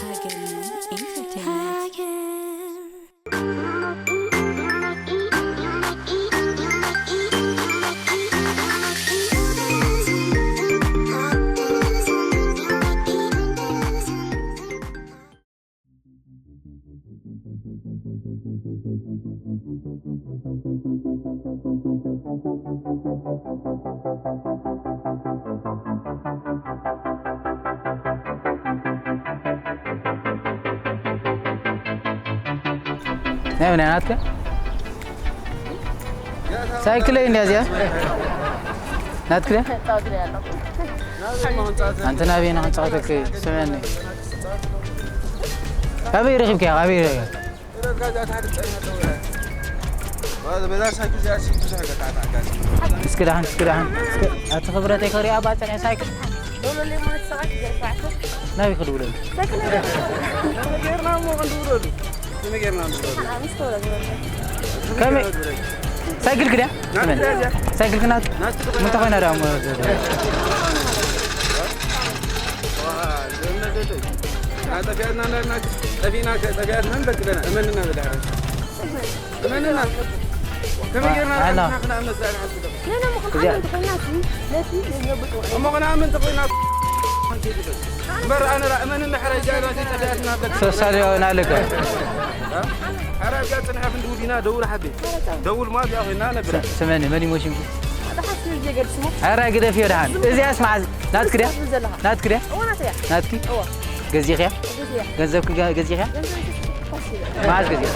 ሃገርና ኢንተርቴይንመንት። ናይ መን እያ ናትካ? ሳይክለይ እንድያ እዚኣ። ናትክ ድያ? ኣንተ ናበይ ኢና ክንጻወተክ? ስምዐኒ። ኣበይ ረኺብካያ? ኣበይ ረኺብካያ? እስኪ ደሓን፣ እስኪ ደሓን፣ እስኪ ኣቲ ክብረተይ ከሪኣ ባጽዕ ሳይክል። ናበይ ክድውለሉ? ከመይ? ሳይክል ክድያ? ከመይ? ሳይክል ክናት? ምንተ ኮይና ደኣ እሞ? ጠፊኣትና እንዳልና ጠፊና ጠፊኣትና ንበክለና እመንና ብድሕሪ እመንና ከመይ ጌርና ኣላ። ንሕና ክንኣምነስ ዳኣ ንሓስብ እዚኣ እሞ ክንኣምን ተኮይና እምበር ኣነ ራ እመንና ሕራይ እዚኣ ናተይ ጠፊኣትና ኣለካ ተሳልዮ ናለካ ሕራይ እዚኣ ጽንሐ ክንድውል ኢና ደውል ሓቤ ደውል ማ እዚኣ ኮይና ነብረ ስመኒ መን ይሞሽም ኣረ ግደፍዮ ደሓን። እዚኣስ መዓዝ ናትክ ድያ? ናትክ ድያ? ናትኪ? ገዚእኽያ? ገንዘብኪ ገ- ገዚእኽያ? መዓዝ ገዚእኻ?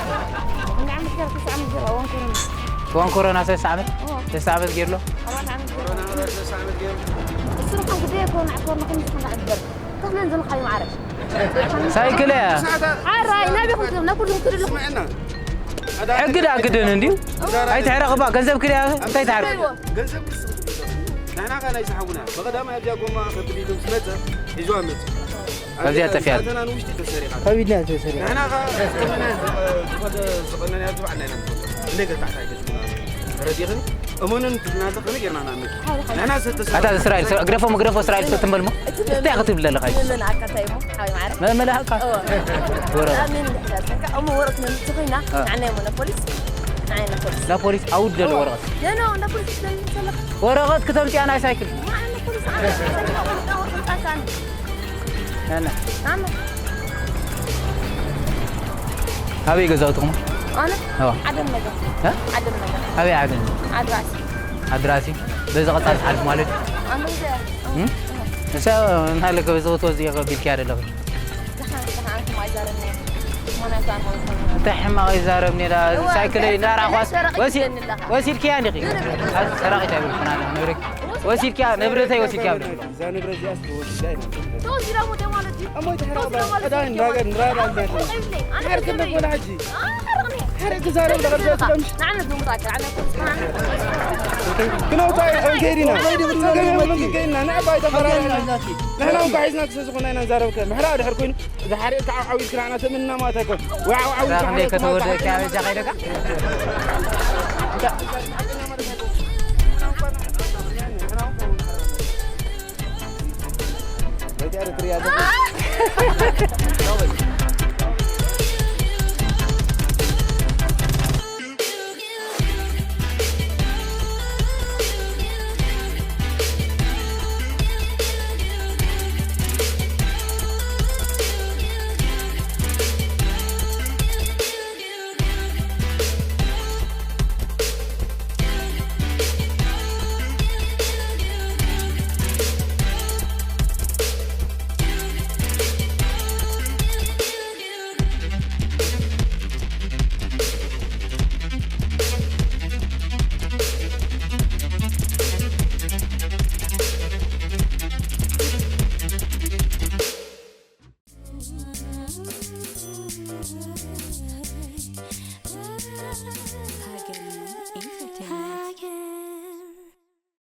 እዋን ኮሮና ሰለስተ ዓመት? ሰለስተ ዓመት ገይርሎ? ሳይክል እያ። ሓራይ ናበይ ኩሉ ናብ ኩሉ ትድልኹ ሕጊ ደኣ ግድን እንድዩ። ኣይትሕረቕ እባ፣ ገንዘብ ክድያ እንታይ ትሓርቕ? ገንዘብ ክስብ ንሕና ከ ናይ ዝሓውና ብቐዳማይ ኣብዚኣ ጎማ ከብዲቱ ምስ መጸ ሒዝዋ መጸ። ኣብዚኣ ጠፊኣት። ኣተና ንውሽጢ ተሰሪቓ። ከቢድና ተሰሪቓ። ንሕና ከ ዝቐነና ዝቐነና ዝባዕልና ኢና ንፈልጦ። እንደ ገጣዕታ ኣይገዝሙና። ተረዲኽን? እመኑን ትብልና ኣለኽን ጌርና ንኣምን። ንሕና ሰተሰ ኣታ እስራኤል፣ ግረፎ፣ ግረፎ እስራኤል ሰትም በልሞ። እንታይ ክትብል ኣለኻ? ምን ኣካታይ እሞ ሓወይ ማዕረ። መመላእካ። እዎ። ወረቐት። ኣሜን ድሕዳት። እሞ ወረቐት ምን ትኾይና? አ። ንዓና እሞ ፖሊስ። ንዓና ፖሊስ። ላ ፖሊስ ኣውድ ዘሎ እዎ። ወረቐት። ኖ፣ ኖ፣ እንዳ ፖሊስ ትደሊ ዘለኻ። ወረቐት ክተምጽያ ናይ ሳይክል። ንዓና ፖሊስ፣ ንዓና ፖሊስ፣ ንዓና ፖሊስ። ናና። ናና። ኣበይ ገዛውትኹም? ኣነ? ኣዎ። ዓደም ነገር። እ? ዓደም ነገር። ኣበይ ዓደም? ኣድራሲ። ኣድራሲ። በዚ ቀጻሊ ትሓልፍ ማለት እዩ? ኣነ እዚኣ። እም? እሳ እናሃለከ በዚ ክትወዚ ኢኸ ቢልኪ ኣይደለኺ? ደሓን፣ ደሓን፣ ኣንቱም ኣይዛረብኒ። ምኽንያቱ ኣነ እንታይ ሕማቕ ይዛረብኒ ኢላ? እዋ፣ ሳይክለይ እንታይ እንዳራእኳስ ሰረቒ ወሲ-፣ ትብለኒ ኣለኻ? ወሲድክያ እንዲኺ? ሰረቒት ኣይብልኩን ኣነ፣ ንብረት ወሲድክያ፣ ንብረተይ ወሲድክያ ብለኒ። እዛ ንብረት እዚኣስ ተወሲዳ ኢና ንብል። ተወሲዳ እሞ እንታይ ማለት እዩ? እሞ ኣይትሕረቕ ተወሲዳ እባ። ማለት ቀዳማይ እዩ። ንራገር ንራገር ማለት እዩ። ኣነ ሓረ ክብለይ። ወላ ሕጂ። ኣነ ሓረቕኒ። ሓረ ክዛረብ ንዓመት ዝመጣ፣ ንዓመት ዝመጣ። ክነውፃ ኢና። ከይድና ንዕባይ ተፈራሪሕና። ንሕና እንኳ ሒዝና ክሰ ዝኾና ኢና ንዛረብ ከ። ምሕራቕ ድሕር ኮይኑ፣ እዛ ሓሪቕካ ዓው ዓው ኢልክና ንዓና ተምንና ማለት ኣይኮን። ወይ ዓው ዓው ኢልካ ራኽ እንደ ሓሪቕካ ከተወደ ማለት ኪያ በጃ ከይደካ?